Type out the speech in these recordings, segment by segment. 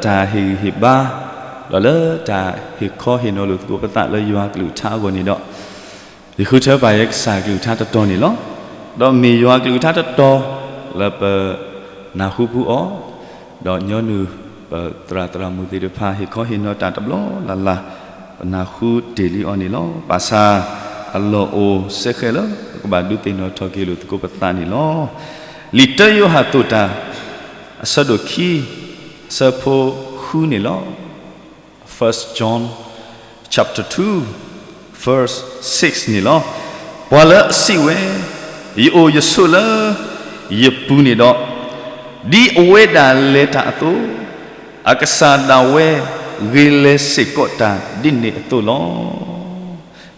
တၢ်ဟ့ၣ်ဂံၢ်ဟ့ၣ်ဘါ, ဒီးလၢတၢ်ဟ့ၣ်ခီဟ့ၣ်နီၤလိာ်သကိးပသးလၢယွၤကလုၢ်ကထါအဂီၢ်န့ၣ်ဒီး, ယဃုထၢပာ်ယဲကစၢ်ကလုၢ်ကထါတတီၤန့ၣ်လီၤ. ဒီးမ့ၢ်ယွၤကလုၢ်ကထါတတီၤ လၢပနၢ်ဟူပူၤအီၤ, ဒီးညီနုၢ်ပသရၣ်သရၣ်မုၣ်သ့ၣ်တဖၣ် ဟ့ၣ်ခီဟ့ၣ်နီၤတၢ်တဘျီလၢ်လၢ်, ပနၢ်ဟူတ့ၢ်လံအီၤန့ၣ်လီၤ. ဘၣ်ဆၣ်အလီၢ်အိၣ်စဲဃဲးလၢ ပကဘၣ်ဒုးသ့ၣ်နီၣ်ထီၣ်က့ၤလိာ်သကိးပသးန့ၣ်လီၤ. လံာ်တၢယိၤဟၣ်အသး အဆၢဒိၣ်ခံ, အဆၢဖိဃုန့ၣ်လီၤ. First John chapter two, verse six န့ၣ်လီၤ. ပှၤလၢအစံးဝဲ, ယအိၣ်ယဆိးလၢယပူၤန့ၣ်ဒီး, ဒ်အဝဲဒၣ်လဲၤတၢ်အသိး, အကစၢ်ဒၣ်ဝဲဂ့ၤလဲၤစ့ၢ်ကီးတၢ်ဒ်န့ၣ်အသိးလီၤ.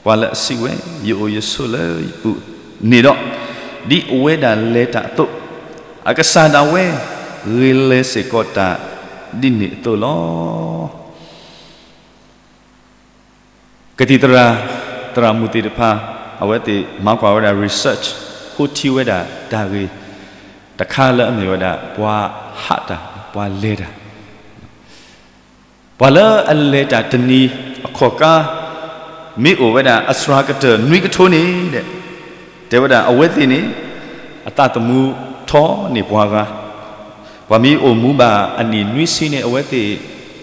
ပှၤလၢအစံးဝဲ, ယအိၣ်ယဆိးလၢယပူၤန့ၣ်ဒီး, ဒ်အဝဲဒၣ်လဲၤတၢ်အသိး, အကစၢ်ဒၣ်ဝဲဂ့ၤလဲၤစ့ၢ်ကီးတၢ် ဒ်န့ၣ်အသိးလီၤ. ကသံၣ်သရၣ် သရၣ်မုၣ်သ့ၣ်တဖၣ် အဝဲသ့ၣ်မၤကွၢ်ဝဲဒၣ် research ဃိထံဝဲဒၣ်တၢ်ဂ့ၢ်တခါလၢအမ့ၢ်ဝဲဒၣ် ပှၤဟးတၢ် ပှၤလဲၤတၢ် ပှၤလၢအလဲၤတၢ်တနံၤအခီၣ်ကါ မ့ၢ်အိၣ်ဝဲဒၣ်အစှၤကတၢၢ်နွံကထိန့ၣ်ဒီး, တဲဝဲဒၣ်အဝဲသ့ၣ်န့ၣ် အသးသမူထီန့ၢ်ပှၤဂၤ, ပှၤမ့ၢ်အိၣ်မူဘၣ်အနံၣ်နွံဆံန့ၣ် အဝဲသ့ၣ်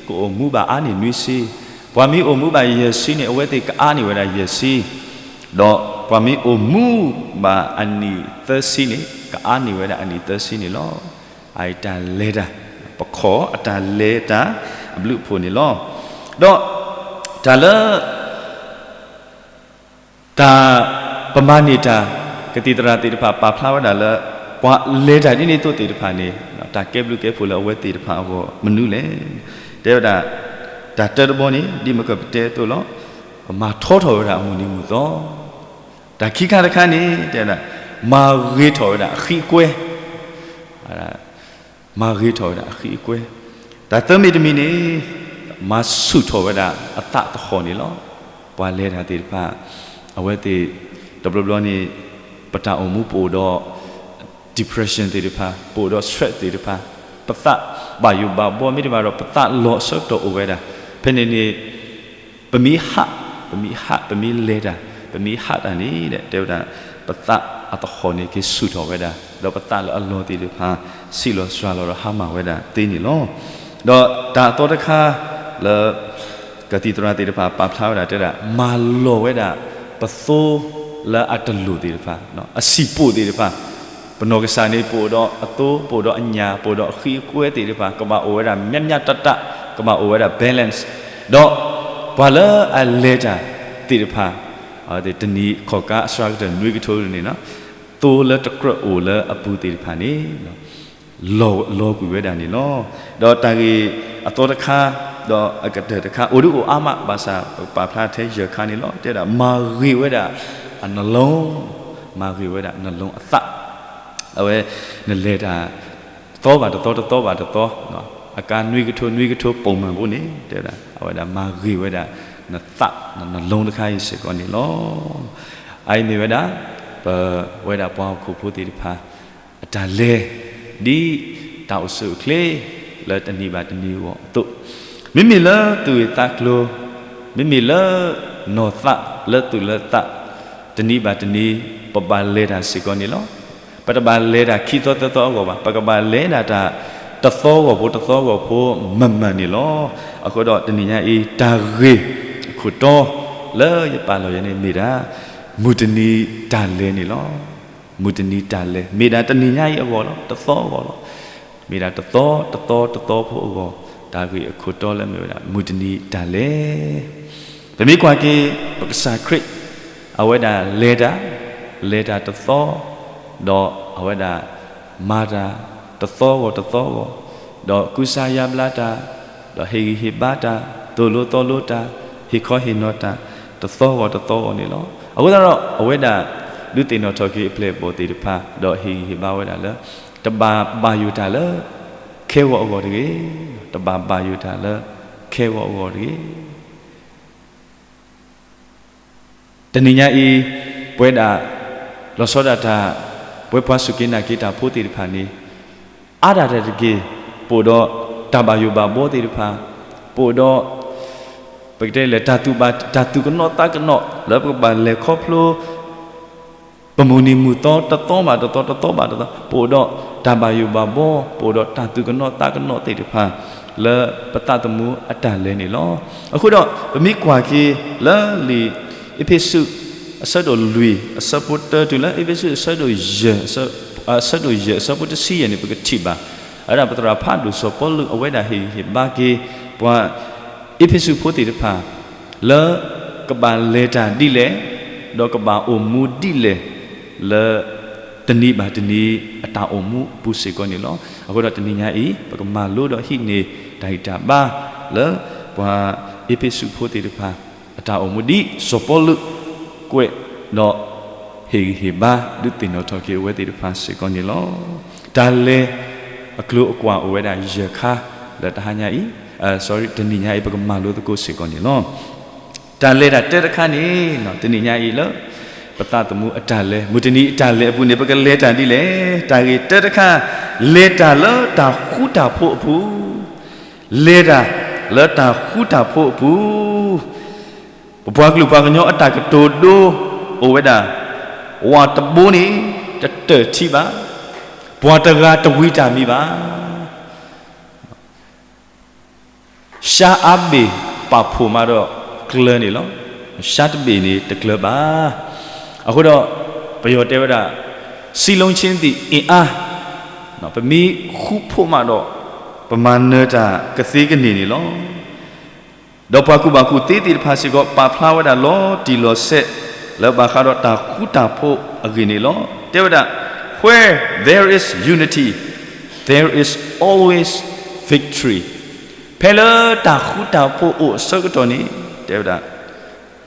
ကအိၣ်မူဘၣ်အါန့ၢ်နွံဆံ, ပှၤမ့ၢ်အိၣ်မူဘၣ်ယဲၢ်ဆံန့ၣ် အဝဲသ့ၣ်ကအါန့ၢ်ဝဲဒၣ်ယဲၢ်ဆံ, ဒီးပှၤမ့ၢ်အိၣ်မူဘၣ်အနံၣ်သၢဆံန့ၣ် ကအါန့ၢ်ဝဲဒၣ်အနံၣ်သၢဆံန့ၣ်လီၤ. အတၢ်လဲၤတၢ်, ပခီၣ်အတၢ်လဲၤတၢ်အဘျုးအဖှိၣ်န့ၣ်လီၤ. ဒီးတၢ်လၢ တၢ်ပမၤန့ၢ်တၢ် ကသံၣ်သရၣ်သ့ၣ်တဖၣ်ပာ်ဖျါဝဲဒၣ်လၢ ပှၤလဲၤတၢ်ဒ်န့ၣ်အသိးသ့ၣ်တဖၣ်န့ၣ် တၢ်ကဲဘျုးကဲဖှိၣ်လၢအဝဲသ့ၣ်တဖၣ်အဂီၢ်မနုၤလဲၣ်. တဲဝဲဒၣ် တၢ်တၢတဘီန့ၣ် ဒ်မ့ၢ်ကပတဲအသိးလီၤ. ပမၤထီထီၣ်ဝဲဒၣ်အမုၢ်နံၤမုၢ်သီ, တၢ်ခံခါတခါန့ၣ် တဲဝဲဒၣ် မၤဂ့ၤထီၣ်ဝဲဒၣ်အဃံအကွဲ မၤဂ့ၤထီၣ်ဝဲဒၣ်အဃံအကွဲ, တၢ်သၢမံၤတမံၤန့ၣ် မၤဆူၣ်ထီၣ်ဝဲဒၣ်အသးသဟီၣ်န့ၣ်လီၤ. ပှၤလဲၤတၢ်သ့ၣ်တဖၣ် အဝဲသ့ၣ် တဘျီဘျီန့ၣ် ပတၢ်အိၣ်မူပအိၣ်ဒီး depression သ့ၣ်တဖၣ်, ပအိၣ်ဒီး stress သ့ၣ်တဖၣ်, ပသးဘၣ်ယိၣ်ဘၣ်ဘီမ့တမ့ၢ်ဒီး ပသးလီၤအဆၢကတီၢ်အိၣ်ဝဲဒၣ်, ဖဲန့ၣ်န့ၣ် ပမ့ၢ်ဟး, ပမ့ၢ်ဟး, ပမ့ၢ်လဲၤတၢ်, ပမ့ၢ်ဟးတၢ်န့ၣ်ဒီး တဲဝဲဒၣ် ပသးအသဟီၣ်န့ၣ် က့ၤဆူၣ်ထီၣ်ဝဲဒၣ်, ဒီးပသးလၢအလီၢ်သ့ၣ်တဖၣ် ဆံးလီၤစှၤလီၤဒီးဟါမၢ်ဝဲဒၣ်သ့န့ၣ်လီၤ. ဒီးတၢ်အသီတခါလၢ ကသံၣ်သရၣ်သ့ၣ်တဖၣ်ပာ်ဖျါဝဲဒၣ်တဲဒၣ် မၤလီၤဝဲဒၣ် ပသိလၢအတလိၣ်သ့ၣ်တဖၣ်, အဆံးပိၣ်သ့ၣ်တဖၣ်, ပနီၢ်ကစၢ်န့ၣ် ပအိၣ်ဒီးအသိ, ပအိၣ်ဒီးအညၣ်, ပအိၣ်ဒီးအဃံအကွဲသ့ၣ်တဖၣ်, ကဘၣ်အိၣ်ဝဲဒၣ်မးမးတၢ်တၢ်, ကဘၣ်အိၣ်ဝဲဒၣ် balance, ဒီးပှၤလၢအလဲၤတၢ်သ့ၣ်တဖၣ် တနံၤခီၣ်ကါအစှၤကတၢၢ်နွံကထိန့ၣ် သိလၢတကြၢးအိၣ်လၢအပူၤသ့ၣ်တဖၣ်န့ၣ် လီၤ, လီၤကွံာ်ဝဲဒၣ်န့ၣ်လီၤ. ဒီးတၢ်ဂ့ၢ်အသီတခါ, ဒီးအကတၢၢ်တခါ အိၣ်ဒုးအိၣ်အါမး ဘၣ်ဆၣ်ပကပာ်ဖျါထဲယဲၢ်ခါန့ၣ်လီၤ. တဲဒၣ် မၤဂ့ၤဝဲဒၣ်အနလီၢ်, မၤဂ့ၤဝဲဒၣ်နလီၢ်အသး, အဝဲ နလဲၤတၢ် သီဘၣ်တသီ တသီဘၣ်တသီ, အကါနွံကထိ နွံကထိ ပိာ်မုၣ်ဖိန့ၣ် တဲဝဲဒၣ် အဝဲဒၣ်မၤဂ့ၤဝဲဒၣ် နသး နလီၢ်တခါအံၤစ့ၢ်ကီးန့ၣ်လီၤ. အအံၤမ့ၢ်ဝဲဒၣ် ပဝဲဒၣ်ပှၤဟီၣ်ခိၣ်ဖိသ့ၣ်တဖၣ် အတၢ်လဲၤ ဒ်တၢ်အိၣ်ဆူၣ်အိၣ်ချ့ လၢတနံၤဘၣ်တနံၤအဂီၢ်အသိး, မ့မ့ၢ်လၢသူၣ်ဂ့ၢ်သးကျိၤ, မ့မ့ၢ်လၢနီၢ်သးလၢသူၣ်လၢသး, တနံၤဘၣ်တနံၤ ပဘၣ်လဲၤတၢ်စ့ၢ်ကီးန့ၣ်လီၤ. ပတဘၣ်လဲၤတၢ်ခံသီသၢသီအဂီၢ်ဘၣ်, ပကဘၣ်လဲၤဒၣ်တၢ် တသီဂီၢ်ဖိ တသီဂီၢ်ဖိ မုၢ်မုၢ်န့ၣ်လီၤ. အဃိဒီးတနံၤညါအံၤ တၢ်ဂ့ၢ်အခိၣ်တီ လၢယပာ်လီၤယၤန့ၣ်မ့ၢ်ဒၣ် မုၢ်တနံၤတၢ်လဲၤန့ၣ်လီၤ. မုၢ်တနံၤတၢ်လဲၤ မ့ၢ်ဒၣ်တနံၤညါအံၤအဂီၢ်လီၤ, တသီအဂီၢ်လီၤ. မ့ၢ်ဒၣ်တသီ တသီ တသီဖိအဂီၢ်, တၢ်ဂ့ၢ်အခိၣ်တီလၢမ့ၢ်ဝဲဒၣ် မုၢ်တနံၤတၢ်လဲၤ. ပမ့ၢ်ကွၢ်က့ၤ ပကစၢ်ခရံာ် အဝဲဒၣ်လဲၤတၢ်, လဲၤတၢ်တသီ, ဒီးအဝဲဒၣ်မၤတၢ်တသီဂီၢ်တသီဂီၢ်, ဒီးကူစါယါဘျါတၢ်, ဒီးဟ့ၣ်ဂံၢ်ဟ့ၣ်ဘါတၢ်, သိၣ်လိသီလိတၢ်, ဟ့ၣ်ခီဟ့ၣ်နီၤတၢ် တသီဂီၢ်တသီဂီၢ်န့ၣ်လီၤ. အဃိသတးဒီး အဝဲဒၣ် ဒုးသ့ၣ်နီၣ်ထီၣ်က့ၤအပျဲၢ်အဘီၣ်သ့ၣ်တဖၣ်, ဒီးဟ့ၣ်ဂံၢ်ဟ့ၣ်ဘါဝဲဒၣ်လၢ တဘၣ်ဘၣ်ယိၣ်တၢ်လၢ ခဲဂီၤအဂီၢ်တဂ့ၤ, တဘၣ်ဘၣ်ယိၣ်တၢ်လၢ ခဲဂီၤအဂီၢ်တဂ့ၤ. တနံၤညါအံၤ ပဝဲဒၣ် လီၤဆီဒၣ်တၢ် ပဝဲပှၤစူၢ်က့ၤနာ်က့ၤတၢ်ဖိသ့ၣ်တဖၣ်န့ၣ် အါဒၣ်တၢ်တက့ၢ်, ပအိၣ်ဒီး တၢ်ဘၣ်ယိၣ်ဘၣ်ဘီသ့ၣ်တဖၣ်, ပအိၣ်ဒီး ပကတဲလဲၣ် တၢ်သူၣ်ဘၣ် တၢ်သူၣ်ကနိးသးကနိး လၢပကဘၣ်လဲၤခီဖျိ ပမုၢ်နံၤမုၢ်သီတသီဘၣ်တသီ တသီဘၣ်တသီ ပအိၣ်ဒီးတၢ်ဘၣ်ယိၣ်ဘၣ်ဘီ ပအိၣ်ဒီးတၢ်သူၣ်ကနိးသးကနိးသ့ၣ်တဖၣ် လၢပသးသမူအတၢ်လဲၤန့ၣ်လီၤ. အဃိဒီး ပမ့ၢ်ကွၢ်က့ၤလၢလံာ်အ့းဖ့းစူး အဆၢဒိၣ်လွံၢ် အဆၢဖိတၢ တုၤလၢအ့းဖ့းစူး အဆၢဒိၣ်ယဲၢ် အဆၢဒိၣ်ယဲၢ် အဆၢဖိတဆံယဲၢ်န့ၣ် ပကထံၣ်ဘၣ် အဝဲဒၣ်ပသရၣ်ဖးဒိၣ်စီၤပီလူး အဝဲဒၣ်ဟ့ၣ်ဂံၢ်ဟ့ၣ်ဘါက့ၤ ပှၤအ့းဖ့းစူးဖိသ့ၣ်တဖၣ် လၢကဘၣ်လဲၤတၢ်ဒ်လဲၣ်, ဒီးကဘၣ်အိၣ်မူဒ်လဲၣ် လၢ တနံၤဘၣ်တနံၤအတၢ်အိၣ်မူအပူၤစ့ၢ်ကီးန့ၣ်လီၤ. အဃိဒီးတနံၤညါအံၤ ပကမၤလိဒီးဟံးန့ၢ်တၢ်ဂံၢ်တၢ်ဘါ လၢပှၤအ့းဖ့းစူးဖိသ့ၣ်တဖၣ် အတၢ်အိၣ်မူဒ်စီၤပီလူး ကွဲးဒီး ဟ့ၣ်ဂံၢ်ဟ့ၣ်ဘါ ဒုးသ့ၣ်နီၣ်ထီၣ်က့ၤအဝဲသ့ၣ်တဖၣ်စ့ၢ်ကီးန့ၣ်လီၤ. တၢ်လဲၤ အကျိၤအကွာ်အိၣ်ဝဲဒၣ်ယဲၢ်ခါ လၢတဟါညါအံၤ, တနံၤညါအံၤ ပကမၤလိသကိးစ့ၢ်ကီးန့ၣ်လီၤ. တၢ်လဲၤတၢ်တဲတခါန့ၣ် တနံၤညါအံၤလၢ ပသးသမူအတၢ်လဲၤ မုၢ်တနံၤအတၢ်လဲၤအပူၤန့ၣ် ပကလဲၤတၢ်ဒ်လဲၣ်. တၢ်ဂ့ၢ်တၢတခါ လဲၤတၢ်လၢတၢ်ဃူတၢ်ဖိးအပူၤ, လဲၤတၢ်လၢတၢ်ဃူတၢ်ဖိးအပူၤ ပပှၤကလုာ်ပှၤကညီအတၢ်ကတိၤဒိ အိၣ်ဝဲဒၣ်, ဝၣ်တဘိန့ၣ် တတၢၢ်ထံဘၣ်, ပှၤတဂၤတဝံၤတၢ်မံၤဘၣ်. ရှါအါဘ့ၣ်ပာ်ဖှိၣ်မးဒီးကျၢၤန့ၣ်လီၤ. ရှါတဘ့ၣ်န့ၣ်တကျၢၤဘၣ်. အဃိဒီး ပယီၤတဲဝဲဒၣ် စည်းလုံးခြင်းသည်အင်အား, ပမ့ၢ်ဃူဖိးမးဒီး ပမၤနၢၤတၢ်ကသ့ကန့ၢ်န့ၣ်လီၤ. ဒီးပှၤကူၣ်ဘၣ်ကူၣ်သ့သ့ၣ်တဖၣ်စ့ၢ်ကီး ပာ်ဖျါဝဲဒၣ်လီၤတံၢ်လီၤဆဲး လၢဘၣ်ဃးဒီးတၢ်ဃူတၢ်ဖိးအဂ့ၢ်န့ၣ်လီၤ. တဲဝဲဒၣ် Where there is unity, there is always victory. ဖဲလၢတၢ်ဃူတၢ်ဖိးအိၣ်အဆၢကတီၢ်န့ၣ် တဲဝဲဒၣ်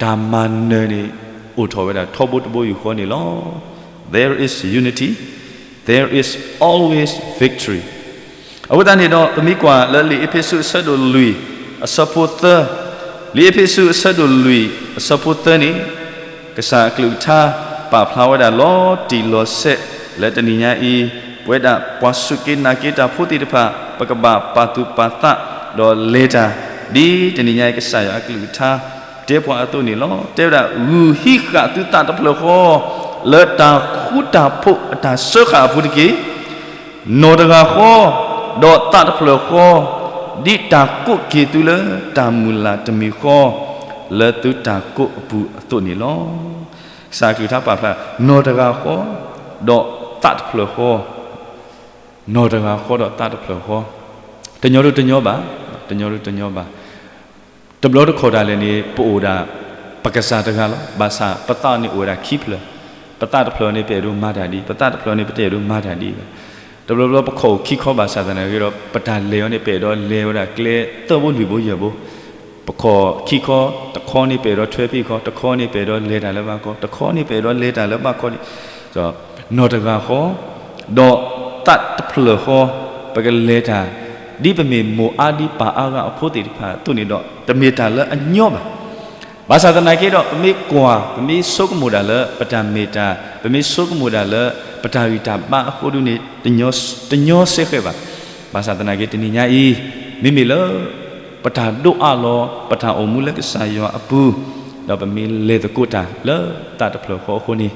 တၢ်မၤနၢၤန့ၣ် အိၣ်ထီၣ်ဝဲဒၣ်ထီဘိတဘိယူၢ်ဃီန့ၣ်လီၤ. There is unity, there is always victory. အဃိသတးန့ၣ်ဒီး ပမ့ၢ်ကွၢ်လၢလံာ်အ့းဖ့းစူးအဆၢဒိၣ်လွံၢ် အဆၢဖိသၢ, လံာ်အ့းဖ့းစူးအဆၢဒိၣ်လွံၢ် အဆၢဖိသၢန့ၣ် ကစၢ်အကလုၢ်ကထါ ပာ်ဖျါဝဲဒၣ်လီၤတံၢ်လီၤဆဲး လၢတနံၤညါအံၤ ပဝဲဒၣ်ပှၤစူၢ်က့ၤနာ်က့ၤတၢ်ဖိသ့ၣ်တဖၣ် ပကဘၣ်ပာ်သူၣ်ပာ်သး ဒီးလဲၤတၢ် ဒ်တနံၤညါအံၤ ကစၢ်ယွၤအကလုၢ်ကထါ တဲပှၤအသိးန့ၣ်လီၤ. တဲဝဲဒၣ် ဂုာ်ဟံးဃာ်သုသးတဖျၢၣ်ဃီ လၢတၢ်ဃူတၢ်ဖိးအတၢ်စၢဃာ်အပူၤတက့ၢ်. နီၢ်တဂၤဃီ ဒီးသးတဖျၢၣ်ဃီ ဒ်တၢ်ကိးက့ၤသုလၢတၢ်မုၢ်လၢ်တမံၤဃီ လၢသုတၢ်ကိးအပူၤအသိးန့ၣ်လီၤ. ကစၢ်အကလုၢ်ကထါပာ်ဖျါ နီၢ်တဂၤဃီ ဒီးသးတဖျၢၣ်ဃီ, နီၢ်တဂၤဃီဒီးသးတဖျၢၣ်ဃီ, တညီဒိတညီဘၣ်, တညီဒိတညီဘၣ်. တဘျီတခီၣ်ဒၣ်လဲာ်န့ၣ် ပအိၣ်ဒၣ် ပကစၢ်တဂၤလီၤ. ဘၣ်ဆၣ်ပသးန့ၣ်အိၣ်ဝဲဒၣ်ခံဖျၢၣ်, ပသးတဖျၢၣ်န့ၣ် ပအဲၣ်ဒိးမၤတၢ်ဒ်အံၤ, ပသးတဖျၢၣ်န့ၣ် ပတအဲၣ်ဒိးမၤတၢ်ဒ်အံၤဘၣ်. တဘျီဘျီပခီၣ်အိၣ်ခံခီဘၣ်ဆၣ်သနာ်က့ဒီး ပတၢ်လဲၤအီၤန့ၣ် ပအဲၣ်ဒိးလဲၤဝဲဒၣ်ကျဲသၢဘိလွံၢ်ဘိယဲၢ်ဘိ, ပခီၣ်ခံခီ, တခီန့ၣ် ပအဲၣ်ဒိးထွဲဖံးခီ, တခီန့ၣ် ပအဲၣ်ဒိးလဲၤတၢ်လၢဘၣ်ခီ, တခီန့ၣ် ပအဲၣ်ဒိးလဲၤတၢ်လၢဘၣ်ခီန့ၣ်, နီၢ်တဂၤဃီ ဒီးသးတဖျၢၣ်ဃီ ပကလဲၤတၢ် ဒ်ပမ့ၢ်မိၢ်အါဒံပၢ်အါဂၤအဖိသ့ၣ်တဖၣ်အသိးန့ၣ်ဒီး တမ့ၢ်တၢ်လၢအညီဘၣ်. ဘၣ်ဆၣ်သနာ်က့ဒီး ပမ့ၢ်ကွၢ် ပမ့ၢ်ဆိကမိၣ်ဒၣ်လၢပတၢ်မ့ၢ်တၢ်, ပမ့ၢ်ဆိကမိၣ်ဒၣ်လၢ ပတၢ်ဂံၢ်တၢ်ဘါအဃိဒုန့ၣ် တညီစဲဃဲးဘၣ်. ဘၣ်ဆၣ်သနာ်က့တနံၤညါအံၤ မ့မ့ၢ်လၢ ပတၢ်ဒိးအးလီၤ ပတၢ်အိၣ်မူလၢကစၢ်ယွၤအပူၤ, ဒီးပမ့ၢ်လဲၤသကိးတၢ်လၢသးတဖျၢၣ်ဃီအဃိန့ၣ်,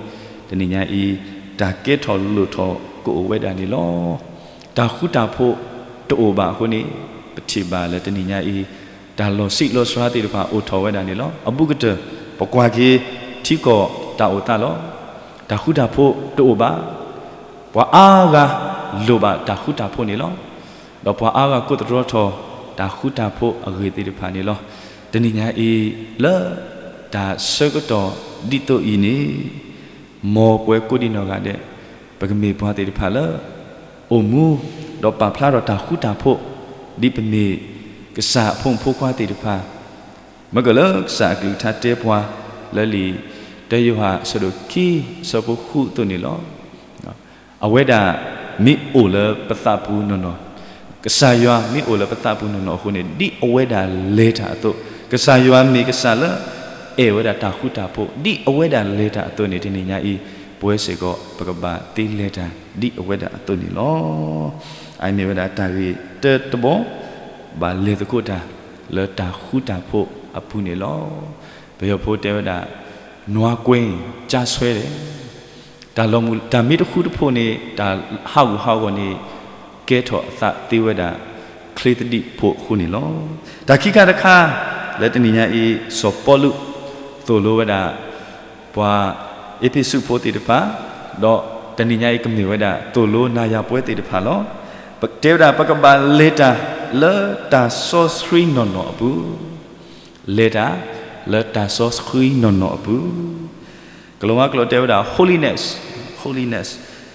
တနံၤညါအံၤ တၢ်ကဲထီၣ်လိၣ်ထီၣ်ကအိၣ်ဝဲဒၣ်န့ၣ်လီၤ. တၢ်ဃူတၢ်ဖိးတအိၣ်ဘၣ်အဃိန့ၣ်, ပထံၣ်ဘၣ်လၢတနံၤညါအံၤ တၢ်လီၤစံးလီၤစှၤသ့ၣ်တဖၣ်အိၣ်ထီၣ်ဝဲဒၣ်န့ၣ်လီၤ. အဘူးကတၢၢ် ပကွၢ်က့ၤထံကီၢ်တၢ်အိၣ်သးလီၤ. တၢ်ဃူတၢ်ဖိးတအိၣ်ဘၣ်. ပှၤအါဂၤလိၣ်ဘၣ်တၢ်ဃူတၢ်ဖိးန့ၣ်လီၤ. ဒီးပှၤအါဂၤကိးသတြီထီၣ်တၢ်ဃူတၢ်ဖိးအဂ့ၢ်သ့ၣ်တဖၣ်န့ၣ်လီၤ. တနံၤညါအံၤ လၢတၢ်ဆၢကတီၢ်ဒ်သိးအံၤန့ၣ်, မ်ပဝဲကိးဒံနီၢ်ဂၤဒဲး ပကမ့ၢ်ပှၤသ့ၣ်တဖၣ်လၢ အိၣ်မူ ဒီးပာ်ဖျါထီၣ်တၢ်ဃူတၢ်ဖိး ဒ်ပမ့ၢ်ကစၢ်အဖိမုၣ်ဖိခွါသ့ၣ်တဖၣ်, မ့ၢ်ကလၢကစၢ်အကလုၢ်ကထါတဲပှၤ လၢလံာ်တၢယိၤဟၣ်အဆၢဒိၣ်ခံ အဆၢဖိဃုအသိးန့ၣ်လီၤ. အဝဲဒၣ်မ့ၢ်အိၣ်လၢပသးပူၤနီၢ်နီၢ်, ကစၢ်ယွၤမ့ၢ်အိၣ်လၢပသးပူၤနီၢ်နီၢ်အဃိန့ၣ် ဒ်အဝဲဒၣ်လဲၤတၢ်အသိး, ကစၢ်ယွၤမ့ၢ်ကစၢ်လၢ အဲၣ်ဝဲဒၣ်တၢ်ဃူတၢ်ဖိး ဒ်အဝဲဒၣ်လဲၤတၢ်အသိးန့ၣ် တနံၤညါအံၤ ပဝဲစ့ၢ်ကီး ပကဘၣ်သ့လဲၤတၢ်ဒ်အဝဲဒၣ်အသိးန့ၣ်လီၤ. အအံၤမ့ၢ်ဝဲဒၣ်တၢ်ဂ့ၢ်တၢတဘီ ဘၣ်လဲၤသကိးတၢ်လၢတၢ်ဃူတၢ်ဖိးအပူၤန့ၣ်လီၤ. ပယီၤဖိတဲဝဲဒၣ် နွားကွဲရင် ကြားဆွဲတယ်. တၢ်လီၤမုၢ် တၢ်မ့ၢ်တဃူတဖိးန့ၣ် တၢ်ဟးဂူာ်ဟးဂီၤန့ၣ် ကဲထီၣ်အသးသ့ဝဲဒၣ် ချ့သဒံးဖိအဃိန့ၣ်လီၤ. တၢ်ခံခါတခါ လၢတနံၤညါအံၤ စီၤပီလူး သိၣ်လိဝဲဒၣ် ပှၤအ့းဖ့းစူးဖိသ့ၣ်တဖၣ်, ဒီးတနံၤညါအံၤကမ့ၢ်ဝဲဒၣ် သိၣ်လိနၤယၤပှဲၤသ့ၣ်တဖၣ်လီၤ. တဲဝဲဒၣ် ပကဘၣ်လဲၤတၢ်လၢတၢ်စီဆှံနီၢ်နီၢ်အပူၤ, လဲၤတၢ်လၢတၢ်စီဆှံနီၢ်နီၢ်အပူၤ. ကလီၤဝါကျိာ်တဲဝဲဒၣ် holiness, holiness,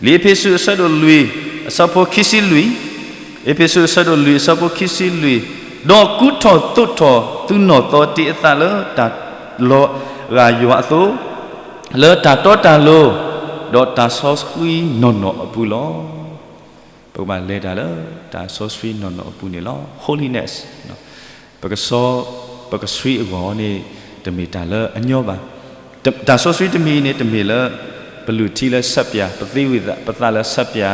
လံာ်အ့းဖ့းစူးအဆၢဒိၣ်လွံၢ် အဆၢဖိခံဆံလွံၢ်, အ့းဖ့းစူးအဆၢဒိၣ်လွံၢ်အဆၢဖိခံဆံလွံၢ်, ဒီးကူထီၣ်သိးထီၣ်သုနီၢ်သီတ့ၢ်အသးလၢတၢ်လီၤဂာ်ယွၤအသိး, လၢတၢ်တီတၢ်လိၤ, ဒီးတၢ်စီဆှံနီၢ်နီၢ်အပူၤလီၤ. ပကဘၣ်လဲၤတၢ်လၢတၢ်စီဆှံနီၢ်နီၢ်အပူၤန့ၣ်လီၤ. holiness, ပကစီ ပကဆှံအဂီၢ်န့ၣ် တမ့ၢ်တၢ်လၢအညီဘၣ်. တၢ်စီဆှံတမံၤအံၤန့ၣ် တမ့ၢ်လၢ ပလုၢ်ထံလၢဆပ်ပြာ, ပသ့ဝံၤပသးလၢဆပ်ပြာ,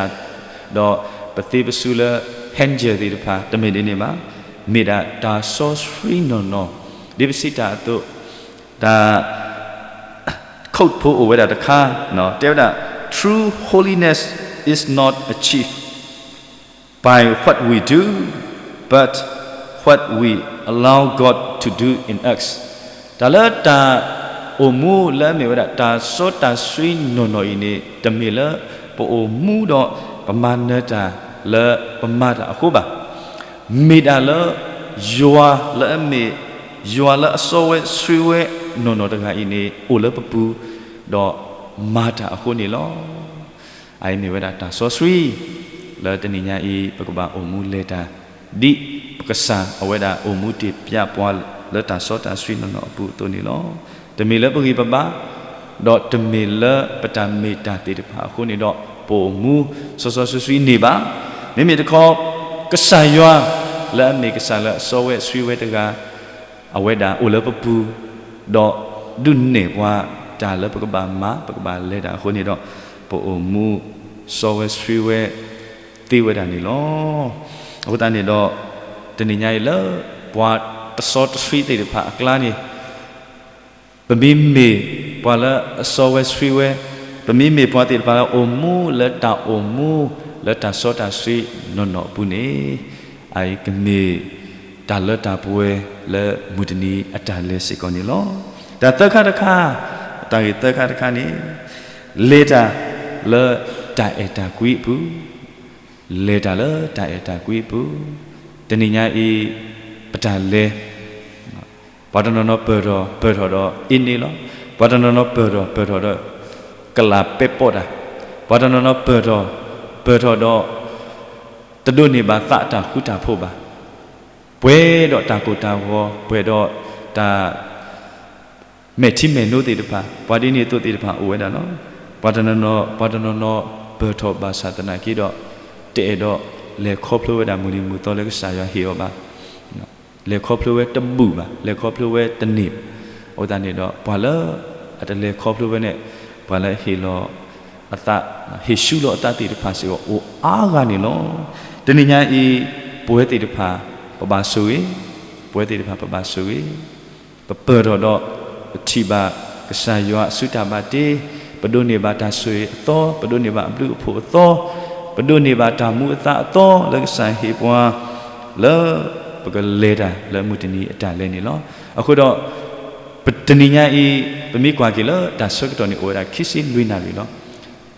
ဒီးပသ့ပစုလၢ hand gel သ့ၣ်တဖၣ် တမ့ၢ်ဒ်န့ၣ်ဘၣ်. မ့ၢ်ဒၣ်တၢ်စီဆှံနီၢ်နီၢ်, ဒ်ပစံးတၢ်အသိး, တၢ် quote ဖိအိၣ်ဝဲဒၣ်တခါ, တဲဝဲဒၣ် true holiness is not achieved by what we do, but what we allow God to do in us. တၢ်လၢတၢ်အိၣ်မူလၢအမ့ၢ်ဝဲဒၣ် တၢ်စီတၢ်ဆှံနီၢ်နီၢ်အံၤန့ၣ် တမ့ၢ်လၢပအိၣ်မူဒီးပမၤနၢၤတၢ်လၢပမၤတၢ်အဃိဘၣ်. မ့ၢ်ဒၣ်လၢ ယွၤလၢအမ့ၢ် ယွၤလၢအစီဝဲဆှံဝဲနီၢ်နီၢ်တဂၤအံၤန့ၣ် အိၣ်လၢပပူၤ, ဒီးမၤတၢ်အဃိန့ၣ်လီၤ. အအံၤမ့ၢ်ဝဲဒၣ်တၢ်စီဆှံ လၢတနံၤညါအံၤ ပကဘၣ်အိၣ်မူလဲၤတၢ် ဒ်ပကစၢ်အဝဲဒၣ်အိၣ်မူတ့ၢ်ပျးပှၤလၢတၢ်စီတၢ်ဆှံနီၢ်နီၢ်အပူၤအသိးန့ၣ်လီၤ. တမ့ၢ်လၢပဂံၢ်ပဘါ, ဒီးတမ့ၢ်လၢပတၢ်မ့ၢ်တၢ်သ့ၣ်တဖၣ်အဃိန့ၣ်ဒီး ပအိၣ်မူစီစီဆှံဆှံန့ၣ်ဘၣ်. မ့မ့ၢ်တခီ ကစၢ်ယွၤ လၢအမ့ၢ်ကစၢ်လၢအစီဝဲဆှံဝဲတဂၤ အဝဲဒၣ်အိၣ်လၢပပူၤ, ဒီးဒုးနဲၣ်ပှၤတၢ်လၢပကဘၣ်မၤ ပကဘၣ်လဲၤတၢ်အဃိန့ၣ်ဒီး ပအိၣ်မူစီဝဲဆှံဝဲသ့ဝဲဒၣ်န့ၣ်လီၤ. အဃိသတးန့ၣ်ဒီး တနံၤညါအံၤလၢ ပှၤတစီတဆှံသ့ၣ်တဖၣ်အကျါန့ၣ် ပမ့မ့ၢ်ပှၤလၢအစီဝဲဆှံဝဲ, ပမ့မ့ၢ်ပှၤသ့ၣ်တဖၣ်လၢအိၣ်မူလၢတၢ်အိၣ်မူလၢတၢ်စီတၢ်ဆှံနီၢ်နီၢ်အပူၤန့ၣ်, အအံၤကမ့ၢ်တၢ်လၢတၢ်ပှဲၤလၢမုၢ်တနံၤအတၢ်လဲၤစ့ၢ်ကီးန့ၣ်လီၤ. တၢ်သၢခါတခါ, တၢ်ဂ့ၢ်သၢခါတခါန့ၣ်, လဲၤတၢ်လၢတၢ်အဲၣ်တၢ်ကွံအပူၤ, လဲၤတၢ်လၢတၢ်အဲၣ်တၢ်ကွံအပူၤ, တနံၤညါအံၤ ပတၢ်လဲၤ ပှၤတနီၤနီၤပၢၢ်ထီၣ်ပၢၢ်ထီၣ်ဒီးအ့န့လီၤ. ပှၤတနီၤနီၤပၢၢ်ထီၣ်ပၢၢ်ထီၣ်ဒီး ကလးပဲပီးတၢ်, ပှၤတနီၤနီၤပၢၢ်ထီၣ်ပၢၢ်ထီၣ်ဒီး တဒိးန့ၢ်ဘၣ်သးအတၢ်ဃူတၢ်ဖိးဘၣ်. ပှဲၤဒီးတၢ်ကိၢ်တၢ်ဂီၤ, ပှဲၤဒီးတၢ် မဲာ်ထံမဲာ်နိသ့ၣ်တဖၣ်, ပှၤဒ်န့ၣ်အသိးသ့ၣ်တဖၣ်အိၣ်ဝဲဒၣ်လီၤ. ပှၤတနီၤနီၤ, ပှၤတနီၤနီၤပၢၢ်ထီၣ်ဘၣ်ဆၣ်သနာ်က့ဒီး တအဲၣ်ဒိးလဲၤခီဖျိဝဲဒၣ်မုၢ်နံၤမုၢ်သီလၢကစၢ်ယွၤဟ့ၣ်အီၤဘၣ်. လဲၤခီဖျိဝဲတဘူၣ်ဘၣ်, လဲၤခီဖျိဝဲတန့ၢ်ဘၣ်. အဃိသတးန့ၣ်ဒီး ပှၤလၢအတလဲၤခီဖျိဝဲန့ၣ် ပှၤလၢဟ့ၣ်လီၤအသး, ဟ့ၣ်ဆူၣ်လီၤအသးသ့ၣ်တဖၣ်စ့ၢ်ကီးအိၣ်အါဂၤန့ၣ်လီၤ. တနံၤညါအံၤ ပဝဲသ့ၣ်တဖၣ် ပဘၣ်ဆိၣ်ဂ့ၤ, ပဝဲသ့ၣ်တဖၣ်ပဘၣ်ဆိၣ်ဂ့ၤ ပပၢၢ်ထီၣ်ဒီး ပထံၣ်ဘၣ်ကစၢ်ယွၤအစုတၢ်ဘၣ်တ့, ပဒိးန့ၢ်ဘၣ်တၢ်ဆိၣ်ဂ့ၤအသီ, ပဒိးန့ၢ်ဘၣ်အဘျုးအဖှိၣ်အသီ, ပဒိးန့ၢ်ဘၣ်တၢ်မူအသါအသီလၢကစၢ်ဟ့ၣ်ပှၤ လၢပကလဲၤတၢ်လၢမုၢ်တနံၤအတၢ်လဲၤန့ၣ်လီၤ. အဃိဒီး ပတနံၤညါအံၤ ပမ့ၢ်ကွၢ်က့ၤလၢတၢ်ဆၢကတီၢ်န့ၣ်အိၣ်ဝဲဒၣ်ခံဆံလွံၢ်နၣ်ရံၣ်လီၤ.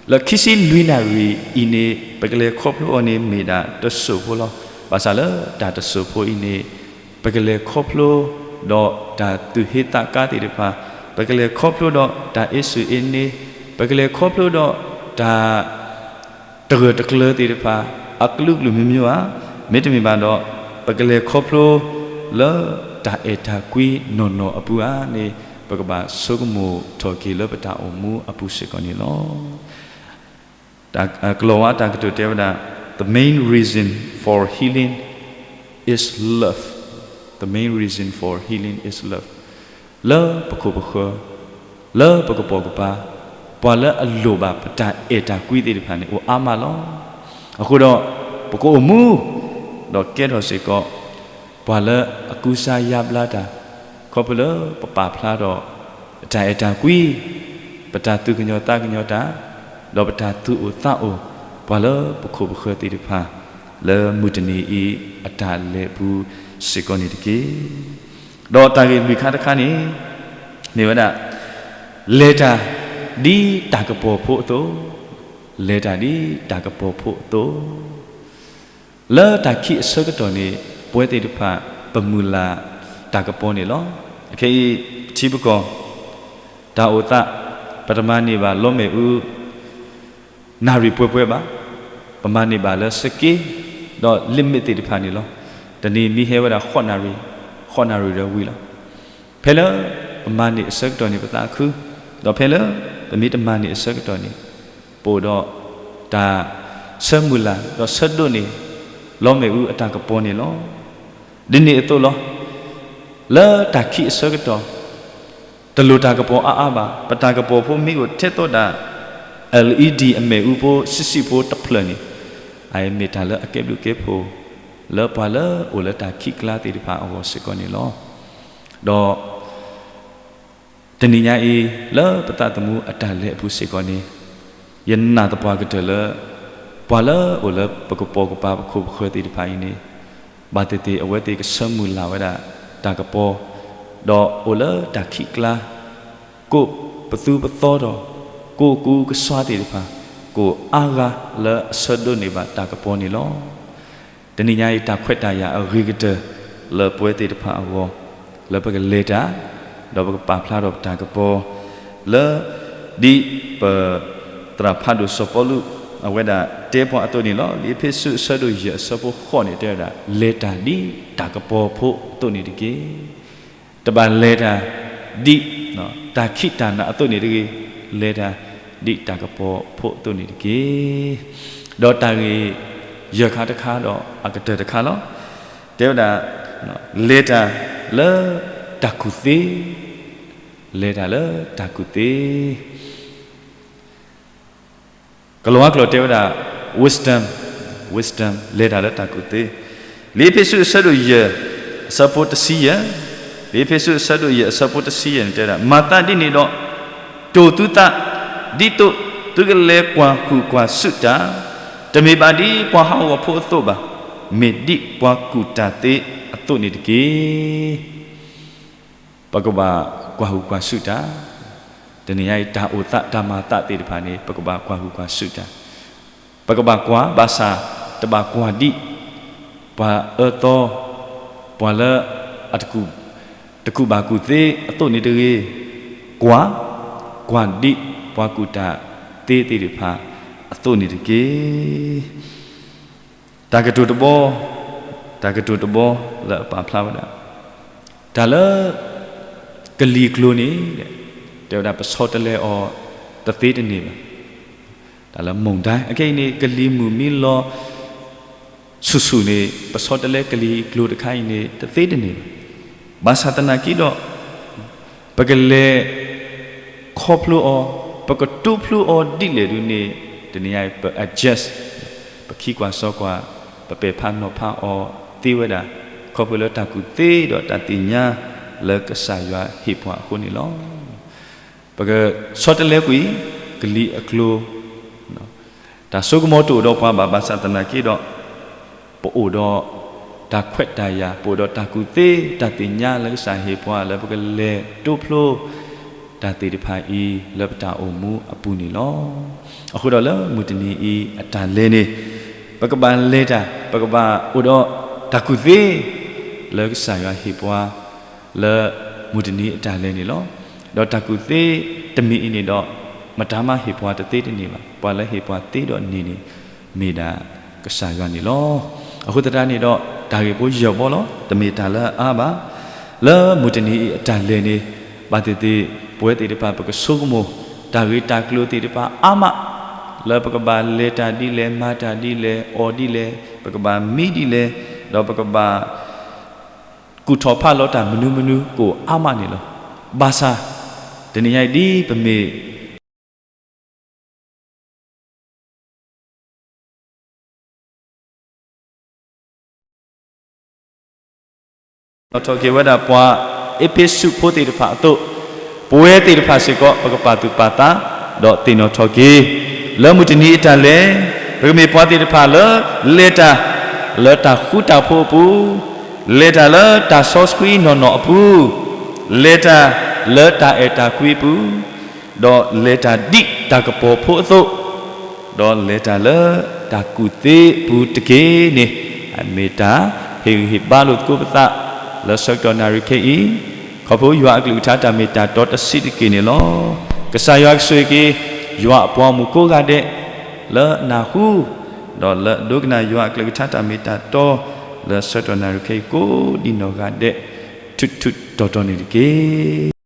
လၢခံဆံလွံၢ်နၣ်ရံၣ်အံၤန့ၣ် ပကလဲၤခီဖျိအီၤန့ၣ်မ့ၢ်ဒၣ်တစိၢ်ဖိလီၤ. ဘၣ်ဆၣ်လၢတၢ်တစိၢ်ဖိအံၤန့ၣ် ပကလဲၤခီဖျိဒီးတၢ်သူၣ်ဟ့သးကါသ့ၣ်တဖၣ်, ပကလဲၤခီဖျိဒီးတၢ်အ့ၣ်စူၣ်အ့န့, ပကလဲၤခီဖျိဒီးတၢ် တဂၢၢ်တကျၢၤသ့ၣ်တဖၣ် အကလုာ်ကလုာ်မံၤမံၤဧါ, မ့တမ့ၢ်ဘၣ်ဒီး ပကလဲၤခီဖျိလၢတၢ်အဲၣ်တၢ်ကွံနီၢ်နီၢ်အပူၤဧါန့ၣ် ပကဘၣ်ဆိကမိၣ်ထီၣ်က့ၤလၢပတၢ်အိၣ်မူအပူၤစ့ၢ်ကီးန့ၣ်လီၤ. တၢ် ကလီၤဝါတၢ်ကတိၤတဲဝဲဒၣ် the main reason for healing is love, the main reason for healing is love. လၢပခိၣ်ပဃၢၤ, လၢပကပိာ်ကပၤ, ပှၤလၢအလိၣ်ဘၣ်ပတၢ်အဲၣ်တၢ်ကွံသ့ၣ်တဖၣ်န့ၣ် အိၣ်အါမးလီၤ. အဃိဒီး ပကအိၣ်မူ ဒီးကဲထီၣ်စ့ၢ်ကီး ပှၤလၢအကူစါယါဘျါတၢ်, ခီဖျိလၢပပာ်ဖျါဒီး ပတၢ်အဲၣ်တၢ်ကွံ, ပတၢ်သူၣ်ကညီၤသးကညီၤတၢ်, ဒီးပတၢ်သူၣ်အိၣ်သးအိၣ် ပှၤလၢပခိၣ်ပဃၢၤသ့ၣ်တဖၣ် လၢမုၢ်တနံၤအံၤအတၢ်လဲၤအပူၤစ့ၢ်ကီးန့ၣ်တက့ၢ်. ဒီးတၢ်ဂ့ၢ်လွံၢ်ခါတခါန့ၣ် မ့ၢ်ဝဲဒၣ် လဲၤတၢ်ဒ်တၢ်ကပီၤဖိအသိး, လဲၤတၢ်ဒ်တၢ်ကပီၤဖိအသိး လၢတၢ်ခံးအဆၢကတီၢ်န့ၣ် ပဝဲသ့ၣ်တဖၣ် ပမုၢ်လၢ်တၢ်ကပီၤန့ၣ်လီၤ. အခဲအံၤ ပထံပကီၢ် တၢ်အိၣ်သး ပတမၤန့ၢ်ဘၣ်လီမ့ၣ်အူ နၣ်ရံၣ်ပှဲၤပှဲၤဘၣ်, ပမၤန့ၢ်ဘၣ်လၢစက့ ဒီး limit သ့ၣ်တဖၣ်န့ၣ်လီၤ. တနံၤမ့ၢ်ဟဲဝဲဒၣ် ဃိးနၣ်ရံၣ်, ဃိးနၣ်ရံၣ်ဒီးဝံၤလီၤ. ဖဲလၢပမၤန့ၢ်အဆၢကတီၢ်န့ၣ် ပသးခု, ဒီးဖဲလၢပမ့ၢ်တမၤန့ၢ်အဆၢကတီၢ်န့ၣ် ပအိၣ်ဒီးတၢ်ဆၢမုၢ်လၢ် ဒီးဆၢဒိးန့ၢ် လီမ့ၣ်အူအတၢ်ကပီၤန့ၣ်လီၤ. ဒ်န့ၣ်အသိးလီၤ. လၢတၢ်ခံးအဆၢကတီၢ် တလိၣ်တၢ်ကပီၤအါအါဘၣ်. ပတၢ်ကပီၤဖိမ့ၢ်အိၣ်ထဲသိးဒၣ် LED အမ့ၣ်အူဖိဆံးဆံးဖိတဖျၢၣ်န့ၣ် အမ့ၢ်တၢ်လၢအကဲဘျုးကဲဖှိၣ် လၢပှၤလၢအိၣ်လၢတၢ်ခံးကျါသ့ၣ်တဖၣ်အဂီၢ်စ့ၢ်ကီးန့ၣ်လီၤ. ဒီး တနံၤညါအံၤ လၢပသးသမူအတၢ်လဲၤအပူၤစ့ၢ်ကီးန့ၣ် ယနာ်သပှၢ်ကတၢၢ်လၢ ပှၤလၢအိၣ်လၢပကပိာ်ကပၤပခိၣ်ပဃၢၤသ့ၣ်တဖၣ်အံၤန့ၣ် ဘၣ်သ့ၣ်သ့ၣ်အဝဲသ့ၣ်ကဆၢမုၢ်လၢ်ဝဲဒၣ်တၢ်ကပီၤ, ဒီးအိၣ်လၢတၢ်ခံးကျါ, ကိးပသူပသီဒီး ကိးကူကဆှါသ့ၣ်တဖၣ် ကိးအါဂၤလၢအဆၢဒိးန့ၢ်ဘၣ်တၢ်ကပီၤန့ၣ်လီၤ. တနံၤညါအံၤ တၢ်ခွဲးတၢ်ယာ်အဂ့ၤကတၢၢ်လၢပဝဲသ့ၣ်တဖၣ်အဂီၢ် လၢပကလဲၤတၢ်, ဒီးပကပာ်ဖျါထီၣ်ပတၢ်ကပီၤ လၢ ဒ်ပ သရၣ်ဖးဒိၣ်စီၤပီလူး အဝဲဒၣ်တဲပှၤအသိးန့ၣ်လီၤ. လံာ်အ့းဖ့းစူးအဆၢဒိၣ်ယဲၢ်အဆၢဖိဃိးန့ၣ် တဲဝဲဒၣ် လဲၤတၢ်ဒ်တၢ်ကပီၤဖိအသိးန့ၣ်တက့ၢ်. တဘၣ်လဲၤတၢ်ဒ် တၢ်ခံးတၢ်နးအသိးန့ၣ်တဂ့ၤ, လဲၤတၢ်ဒ်တၢ်ကပီၤဖိအသိးန့ၣ်တက့ၢ်. ဒီးတၢ်ဂ့ၢ်ယဲၢ်ခါတခါဒီးအကတၢၢ်တခါလီၤ. တဲဝဲဒၣ် လဲၤတၢ်လၢတၢ်ကူၣ်သ့, လဲၤတၢ်လၢတၢ်ကူၣ်သ့ ကလံးဝါကျိာ်တဲဝဲဒၣ် wisdom, wisdom လဲၤတၢ်လၢတၢ်ကူၣ်သ့. လံာ်အ့းဖ့းစူးအဆၢဒိၣ်ယဲၢ် အဆၢဖိတဆံယဲၢ်, လံာ်အ့းဖ့းစူးအဆၢဒိၣ်ယဲၢ်အဆၢဖိတဆံယဲၢ်န့ၣ်တဲဝဲဒၣ် မၤသးဒ်န့ၣ်ဒီး တိၢ်သုသး ဒ်သိးသုကလဲၤကွၢ်ဟုၣ်ကွၢ်ဆူၣ်တၢ်, တမ့ၢ်ဘၣ်ဒ်ပှၤဟးဂီၤဖိအသိးဘၣ်, မ့ၢ်ဒ်ပှၤကူၣ်တၢ်သ့အသိးန့ၣ်တက့ၢ်. ပကဘၣ်ကွၢ်ဟုၣ်ကွၢ်ဆူၣ်တၢ်, တနံၤညါအံၤ တၢ်အိၣ်သးတၢ်မၤသးသ့ၣ်တဖၣ်န့ၣ် ပကဘၣ်ကွၢ်ဟုၣ်ကွၢ်ဆူၣ်တၢ်, ပကဘၣ်ကွၢ် ဘၣ်ဆၣ် တဘၣ်ကွၢ်ဒ် ပှၤအၢသီ, ပှၤလၢအတကူၣ်, တကူၣ်ဘၣ်ကူၣ်သ့အသိးန့ၣ်တဂ့ၤ, ကွၢ်, ကွၢ်ဒ်ပှၤကူၣ်တၢ်သ့သ့ၣ်တဖၣ်အသိးန့ၣ်တက့ၢ်. တၢ်ကတိၤတဘီ, တၢ်ကတိၤတဘီလၢအပာ်ဖျါဝဲဒၣ်, တၢ်လၢ ကလံၤကျိၤန့ၣ် တဲဝဲဒၣ်ပဆီတလဲအီၤတသ့တန့ၢ်ဘၣ်. တၢ်လၢမုၢ်ဒၢ် အခဲအံၤန့ၣ် ကလံၤမုၢ်မံလီၤ ဆူၣ်ဆူၣ်န့ၣ် ပဆီတလဲကလံၤကျိၤတခါအံၤန့ၣ် တသ့တန့ၢ်ဘၣ်. ဘၣ်ဆၣ်သနာ်က့ဒီး ပကလဲၤခီဖျိအီၤ, ပကတိဖျိအီၤဒ်လဲၣ်ဒ်န့ၣ် တနံၤညါအံၤ ပ adjust, ပခံကွၢ်စီကွၢ်, ပပဲာ်ဖးနီၤဖးအီၤသ့ဝဲဒၣ် ခီဖျိလၢတၢ်ကူၣ်သ့ဒီးတၢ်သ့ၣ်ညါလၢကစၢ်ယွၤဟ့ၣ်ပှၤအဃိန့ၣ်လီၤ. ပကဆီတလဲကွံာ် ကလံၤအကျိၤ တၢ်စိကမီၤတအိၣ်ဒီးပှၤဘၣ်, ဘၣ်ဆၣ်သနာ်က့ဒီး ပအိၣ်ဒီးတၢ်ခွဲးတၢ်ယာ်, ပအိၣ်ဒီးတၢ်ကူၣ်သ့ တၢ်သ့ၣ်ညါလၢကစၢ်ဟ့ၣ်ပှၤလၢပကလဲၤတိဖျိ တၢ်သ့ၣ်တဖၣ်အံၤလၢပတၢ်အိၣ်မူအပူၤန့ၣ်လီၤ. အဃိဒီးလၢမုၢ်တနံၤအံၤအတၢ်လဲၤန့ၣ် ပကဘၣ်လဲၤတၢ်, ပကဘၣ်အိၣ်ဒီးတၢ်ကူၣ်သ့ လၢကစၢ်ယွၤဟ့ၣ်ပှၤ လၢမုၢ်တနံၤအတၢ်လဲၤန့ၣ်လီၤ. ဒီးတၢ်ကူၣ်သ့တမံၤအံၤန့ၣ်ဒီး မတၤမးဟ့ၣ်ပှၤတသ့တန့ၢ်ဘၣ်. ပှၤလၢဟ့ၣ်ပှၤသ့ဒီးန့ၢ်န့ၣ် မ့ၢ်ဒၣ်ကစၢ်ယွၤန့ၣ်လီၤ. အဃိသတးန့ၣ်ဒီး တၢ်ဂ့ၢ်ဖိယဲၢ်ဘီလီၤ. တမ့ၢ်တၢ်လၢအအါဘၣ်. လၢမုၢ်တနံၤအံၤအတၢ်လဲၤန့ၣ် ဘၣ်သ့ၣ်သ့ၣ် ပဝဲသ့ၣ်တဖၣ် ပကဆိကမိၣ် တၢ်ဂ့ၢ်တၢ်ကျိၤသ့ၣ်တဖၣ်အါမး လၢပကဘၣ်လဲၤတၢ်ဒ်လဲၣ်, မၤတၢ်ဒ်လဲၣ်, အီၣ်ဒ်လဲၣ်, ပကဘၣ်မံဒ်လဲၣ်, ဒီးပကဘၣ် ကူၣ်ထီၣ်ဖးလီၤတၢ်မနုၤမနုၤကိၣ်အါမးန့ၣ်လီၤ. ဘၣ်ဆၣ် တနံၤညါအံၤဒ်ပမ့ၢ် ဒ်သိးပကသ့ၣ်နီၣ်ထီၣ်က့ၤဝဲဒၣ်ပှၤအ့းဖ့းစူးဖိသ့ၣ်တဖၣ်အသိး, ပဝဲသ့ၣ်တဖၣ်စ့ၢ်ကီး ပကပာ်သူၣ်ပာ်သး ဒီးသ့ၣ်နီၣ်ထီၣ်က့ၤ လၢမုၢ်တနံၤအတၢ်လဲၤ, ပကမ့ၢ်ပှၤသ့ၣ်တဖၣ်လၢ လဲၤတၢ်လၢတၢ်ဃူတၢ်ဖိးအပူၤ, လဲၤတၢ်လၢတၢ်စီဆှံနီၢ်နီၢ်အပူၤ, လဲၤတၢ်လၢတၢ်အဲၣ်တၢ်ကွံအပူၤ, ဒီးလဲၤတၢ်ဒ်တၢ်ကပီၤဖိအသိး, ဒီးလဲၤတၢ်လၢတၢ်ကူၣ်သ့အပူၤတက့ၢ်န့ၣ်, အမ့ၢ်တၢ်ဟ့ၣ်ဂံၢ်ဟ့ၣ်ဘါလိာ်သကိးပသး လၢဆၢကတီၢ်နၣ်ရံၣ်ခဲအံၤ, ခီဖျိယွၤအကလုၢ်ကထါတၢ်မ့ၢ်တၢ်တီတဆံးတက့ၢ်န့ၣ်လီၤ. ကစၢ်ယွၤကဆိၣ်ဂ့ၤက့ၤ ယွၤအပှၤဂီၢ်မုၢ်ကိးဂၤဒဲး လၢနၢ်ဟူ, ဒီးလၢအဒိကနၣ်ယွၤအကလုၢ်ကထါတၢ်မ့ၢ်တၢ်တီ လၢဆၢကတီၢ်နၣ်ရံၣ်ခဲအံၤကိးဒံးနီၢ်ဂၤဒဲး ထူးထူးတီၤတီၤန့ၣ်တက့ၢ်.